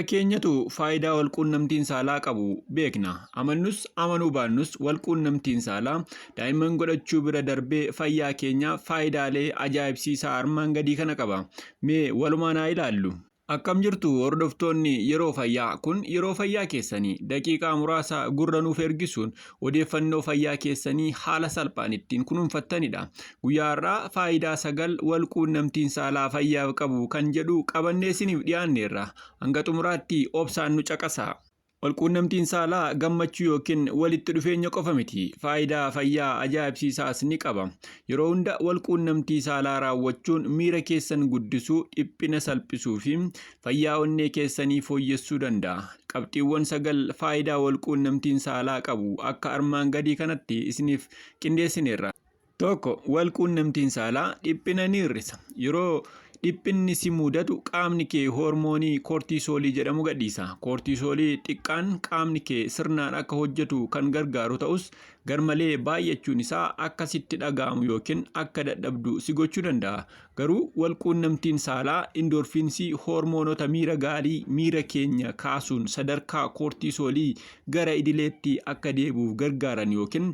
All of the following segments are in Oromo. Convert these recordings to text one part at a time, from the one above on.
Meeqa keenyatu faayidaa walquunnamtiin saalaa qabu beekna? Amannus amanuu baannus walquunnamtiin saalaa daa'imman godhachuu bira darbee fayyaa keenyaaf faayidaalee ajaa'ibsiisaa armaan gadii kana qaba. Mee walumaan haa ilaallu. Akkam jirtu hordoftoonni Yeroo Fayyaa? Kun Yeroo Fayyaa keessani. Daqiiqaa muraasa gurra nuuf ergisuun odeeffannoo fayyaa keessanii haala salphaan ittiin kunuunfattanidha. Guyyaa har'aa faayidaa 9 wal quunnamtiin saalaa fayyaaf qabu kan jedhu qabannee isiniif dhiyaanneerra. Hanga xumuraatti obsaan nu caqasaa. Walquunnamtiin saalaa gammachuu yookiin walitti dhufeenya qofa miti, faayidaa fayyaa ajaa'ibsiisaas ni qaba. Yeroo hunda walquunnamtii saalaa raawwachuun miira keessan guddisuu, dhiphina salphisuu fi fayyaa onnee keessanii fooyyessuu danda'a. Qabxiiwwan 9 faayidaa walquunnamtiin saalaa qabu akka armaan gadii kanatti isiniif qindeessineerra. 1, Wal quunnamtiin saalaa dhiphina ni hir'isa. Yeroo dhiphinni si mudatu qaamni kee hoormoonii koortiisoolii jedhamu gadhiisa. Koortiisoolii xiqqaan qaamni kee sirnaan akka hojjetu kan gargaaru ta'us, garmalee baay'achuun isaa akka sitti dhaga'amu yookiin akka dadhabdu si gochuu danda'a. Garuu wal quunnamtiin saalaa indoorfiinsii hoormoonota miira gaarii miira keenya kaasuun sadarkaa koortiisoolii gara idileetti akka deebi'uuf gargaaran yookiin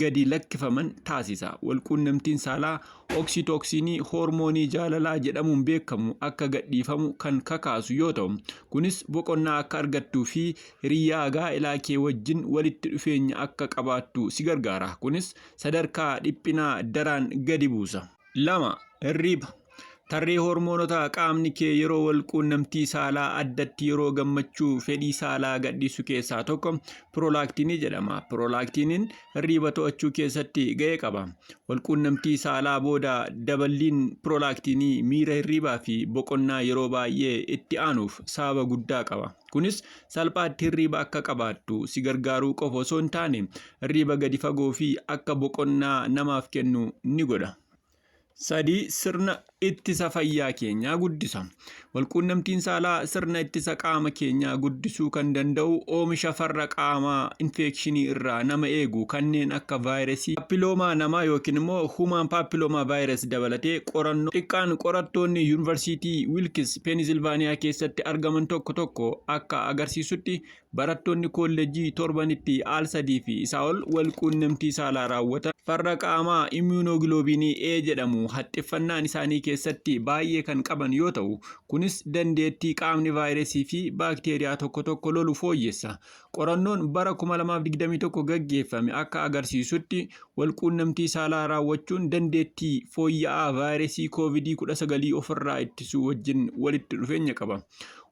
gadi lakkifaman taasisa. Walquunnamtiin saalaa oksitooksiinii hoormoonii jaalalaa jedhamuun beekamu akka gadhiifamu kan kakaasu yoo ta'u, kunis boqonnaa akka argattuu fi hiriyaa gaa'elaa kee wajjin walitti dhufeenya akka qabaattu si gargaara. Kunis sadarkaa dhiphinaa daraan gadi buusa. 2, Hirriiba. Tarree hoormoonota qaamni kee yeroo walquunnamtii saalaa addatti yeroo gammachuu fedhii saalaa gadhiisu keessaa tokko piroolaaktiinii jedhama. Piroolaaktiiniin hirriiba to'achuu keessatti ga'ee qaba. Walquunnamtii saalaa booda daballiin piroolaaktiinii miira hirriibaa fi boqonnaa yeroo baay'ee itti aanuuf sababa guddaa qaba. Kunis salphaatti hirriiba akka qabaattu si gargaaruu qofa osoo hin taane hirriiba gadi fagoo fi akka boqonnaa namaaf kennu ni godha. 3, Sirna ittisa fayyaa keenyaa guddisa. Walquunnamtiin saalaa sirna ittisa qaama keenyaa guddisuu kan danda'u oomisha farra qaamaa infeekshinii irraa nama eegu kanneen akka vaayirasii paapiloomaa namaa yookiin immoo human papilloma virus dabalatee qorannoo xiqqaan qorattoonni Yuunivarsiitii Wiilkis Peenizilvaaniyaa keessatti argaman tokko tokko akka agarsiisutti Barattoonni koollejjii torbanitti al sadii fi isaa ol walquunnamtii saalaa raawwatan farra qaamaa immuunogiloobiinii A jedhamu haxxiffannaan isaanii keessatti baay'ee kan qaban yoo ta'u, kunis dandeettii qaamni vaayirasii fi baakteeriyaa tokko tokko lolu fooyyessa. Qorannoon bara 2021 gaggeeffame akka agarsiisutti walquunnamtii saalaa raawwachuun dandeettii fooyya'aa vaayirasii koovidii 19 ofirraa ittisuu wajjin walitti dhufeenya qaba.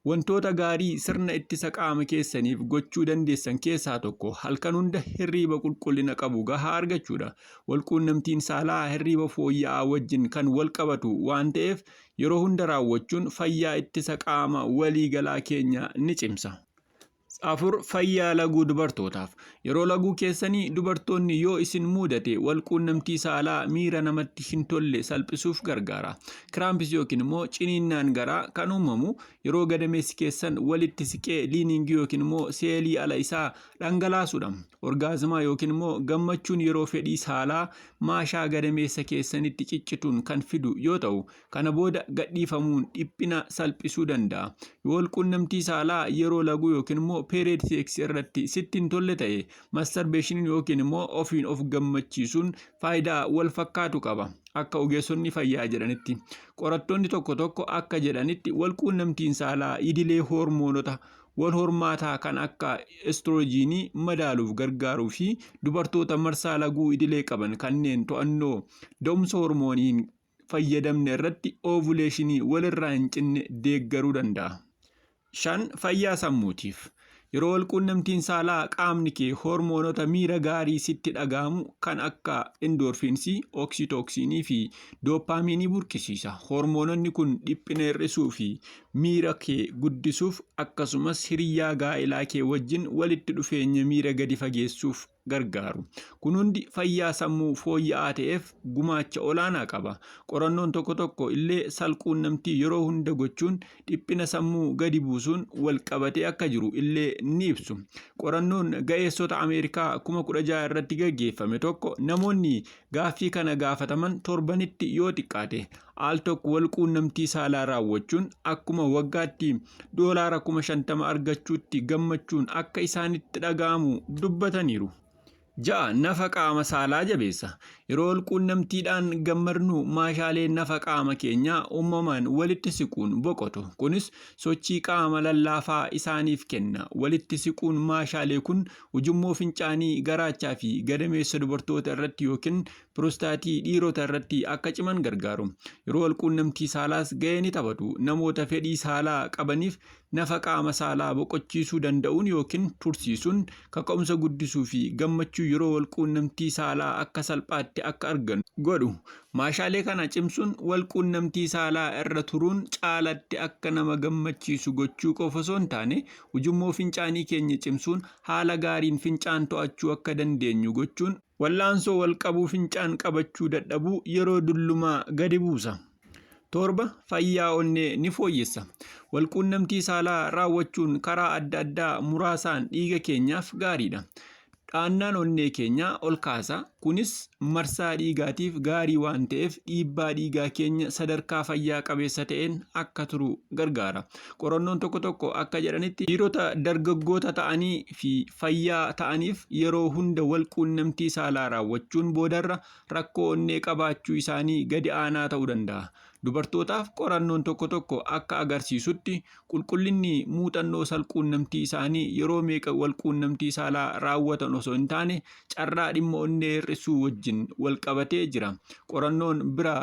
Wantoota gaarii sirna ittisa qaama keessaniif gochuu dandeessan keessaa tokko halkan hunda hirriiba qulqullina qabu gahaa argachuudha. Walquunnamtiin saalaa hirriiba fooyya'aa wajjin kan walqabatu waan ta'eef yeroo hunda raawwachuun fayyaa ittisa qaama waliigalaa keenya ni cimsa. 4, Fayyaa laguu dubartootaaf. Yeroo laguu keessanii dubartoonni yoo isin muudate walquunnamtii saalaa miira namatti hin tolle salphisuuf gargaara. Kiraampis yookiin immoo ciniinnaan garaa kan uumamu yeroo gadameessi keessan walitti siqee liiningii yookiin immoo seelii ala isaa dhangalaasudha. Orgaazima yookiin immoo gammachuun yeroo fedhii saalaa maashaa gadameessa keessanitti ciccituun kan fidu yoo ta'u, Kana booda gadhiifamuun dhiphina salphisuu danda'a. Yoo walquunnamtii saalaa yeroo laguu yookiin immoo period sex irratti sitti hin tolle ta'e, masturbation yookiin immoo ofiin of gammachiisuun faayidaa wal fakkaatu qaba. Akka ogeessonni fayyaa jedhanitti. Qorattoonni tokko tokko akka jedhanitti walquunnamtiin saalaa idilee hoormoonota wal hormaataa kan akka estiroojiinii madaaluuf gargaaruu fi dubartoota marsaa laguu idilee qaban kanneen to'annoo da'umsa hormoonii hin fayyadamne irratti oovuleeshinii walirraa hin cinne deeggaruu danda'a. 5, Fayyaa sammuutiif. Yeroo walquunnamtiin saalaa qaamni kee hoormoonota miira gaarii sitti dhaga'amu kan akka indoorfiinsii, oksitooksiinii fi dooppaamiinii burqisiisa. Hoormoononni kun dhiphina hir'isuu fi miira kee guddisuuf akkasumas hiriyaa gaa'elaa kee wajjin walitti dhufeenya miira gadi fageessuuf gargaaru. Kun hundi fayyaa sammuu fooyya'aa ta'eef gumaacha olaanaa qaba. Qorannoon tokko tokko illee sal-quunnamtii yeroo hunda gochuun dhiphina sammuu gadi buusuun wal qabatee akka jiru illee ni ibsu. Qorannoon ga'eessota Ameerikaa 16,000 irratti gaggeeffame tokko namoonni gaaffii kana gaafataman torbanitti yoo xiqqaate al tokko wal quunnamtii saalaa raawwachuun akkuma hamma waggaatti doolaara 50,000 argachuutti gammachuun akka isaanitti dhaga'amu dubbataniiru. 6, Nafa qaama saalaa jabeessa. Yeroo walquunnamtiidhaan gammadnu maashaaleen nafa qaama keenyaa uumamaan walitti siquun boqotu. Kunis sochii qaama lallaafaa isaaniif kenna. Walitti siquun maashaalee kun ujummoo fincaanii, garaachaa fi gadameessa dubartoota irratti ykn pirostaatii dhiirota irratti akka ciman gargaaru. Yeroo walquunnamtii saalaas ga'ee ni taphatu. Namoota fedhii saalaa qabaniif nafa qaama saalaa boqochiisuu danda'uun ykn tursiisuun kaka'umsa guddisuu fi gammachuu yeroo walquunnamtii saalaa akka salphaatti akka argannu godhu. Maashaalee kana cimsuun walquunnamtii saalaa irra turuun caalatti akka nama gammachiisu gochuu qofa osoo hin taane, ujummoo fincaanii keenya cimsuun haala gaariin fincaan to'achuu akka dandeenyu gochuun wal'aansoo walqabuu fincaan qabachuu dadhabuu yeroo dullumaa gadi buusa. 7, Fayyaa onnee ni fooyyessa. Walquunnamtii saalaa raawwachuun karaa adda addaa muraasaan dhiiga keenyaaf gaariidha. Dha'annaan onnee keenyaa ol kaasa, kunis marsaa dhiigaatiif gaarii waan ta'eef dhiibbaa dhiigaa keenya sadarkaa fayyaa qabeessa ta'een akka turu gargaara. Qorannoon tokko tokko akka jedhanitti dhiirota dargaggoota ta'anii fi fayyaa ta'aniif yeroo hunda walquunnamtii saalaa raawwachuun boodarra rakkoo onnee qabaachuu isaanii gadi aanaa ta'uu danda'a. Dubartootaaf qorannoon tokko tokko akka agarsiisutti qulqullinni muuxannoo sal-quunnamtii isaanii yeroo meeqa wal-quunnamtii saalaa raawwatan osoo hin taane carraa dhimma onnee hir'isuu wajjin wal-qabatee jira. Qorannoon bira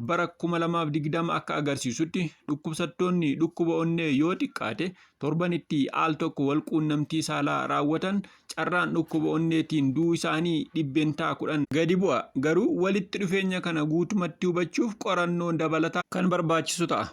bara 2020 akka agarsiisutti dhukkubsattoonni dhukkuba onnee yoo xiqqaate torbanitti al tokko wal-quunnamtii saalaa raawwatan carraan dhukkuba onneetiin du'uu isaanii 10% gadi bu'a. Garuu walitti dhufeenya kana guutumatti hubachuuf qorannoon dabalataa kan barbaachisu ta'a.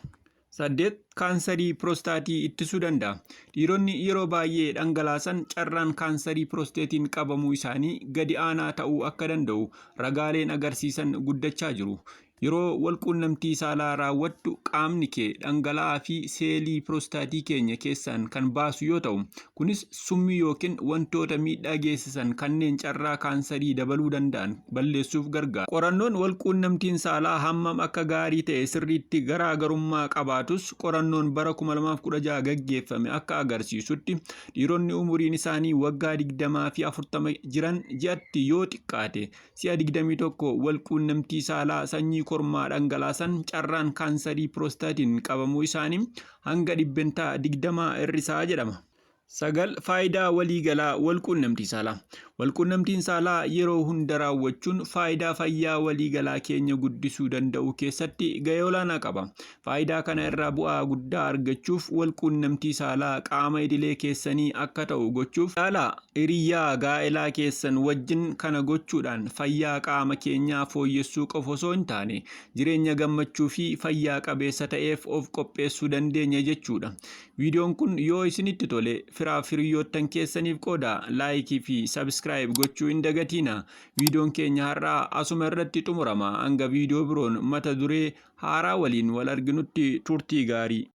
8, Kaansarii piroostaatii ittisuu danda'a. Dhiironni yeroo baay'ee dhangalaasan carraan kaansarii piroosteetiin qabamuu isaanii gadi aanaa ta'uu akka danda'u ragaaleen agarsiisan guddachaa jiru. Yeroo walquunnamtii saalaa raawwattu qaamni kee dhangala'aa fi seelii piroostaatii keenya keessaan kan baasu yoo ta'u, kunis summii ykn wantoota miidhaa geessisan kanneen carraa kaansarii dabaluu danda'an balleessuuf gargaara. Qorannoon walquunnamtiin saalaa hammam akka gaarii ta'e sirriitti garaa garummaa qabaatus, qorannoon bara 2016 gaggeeffame akka agarsiisutti dhiironni umuriin isaanii waggaa 20 fi 40 jiran ji'atti yoo xiqqaate si'a 21 walquunnamtii saalaa sanyii kormaa dhangalaasan carraan kaansarii piroostaatiin qabamuu isaanii hanga dhibbentaa 20 hir'isa jedhama. 9, Faayidaa waliigalaa walquunnamtii saalaa. Walquunnamtiin saalaa yeroo hunda raawwachuun faayidaa fayyaa waliigalaa keenya guddisuu danda'u keessatti gahee olaanaa qaba. Faayidaa kana irraa bu'aa guddaa argachuuf walquunnamtii saalaa qaama idilee keessanii akka ta'u gochuuf yaalaa. Hiriyyaa gaa'elaa keessan wajjin kana gochuudhaan fayyaa qaama keenyaa fooyyessuu qofa osoo hin taane, jireenya gammachuu fi fayyaa qabeessa ta'eef of qopheessuu dandeenya jechuudha. Viidiyoon kun yoo isinitti tole firaaf hiriyyoottan keessaniif qoodaa. Like fi subscribe gochuu hin dagatiina. Viidiyoon keenya har'aa asuma irratti xumurama. Hanga viidiyoo biroon mata duree haaraa waliin wal arginutti turtii gaarii.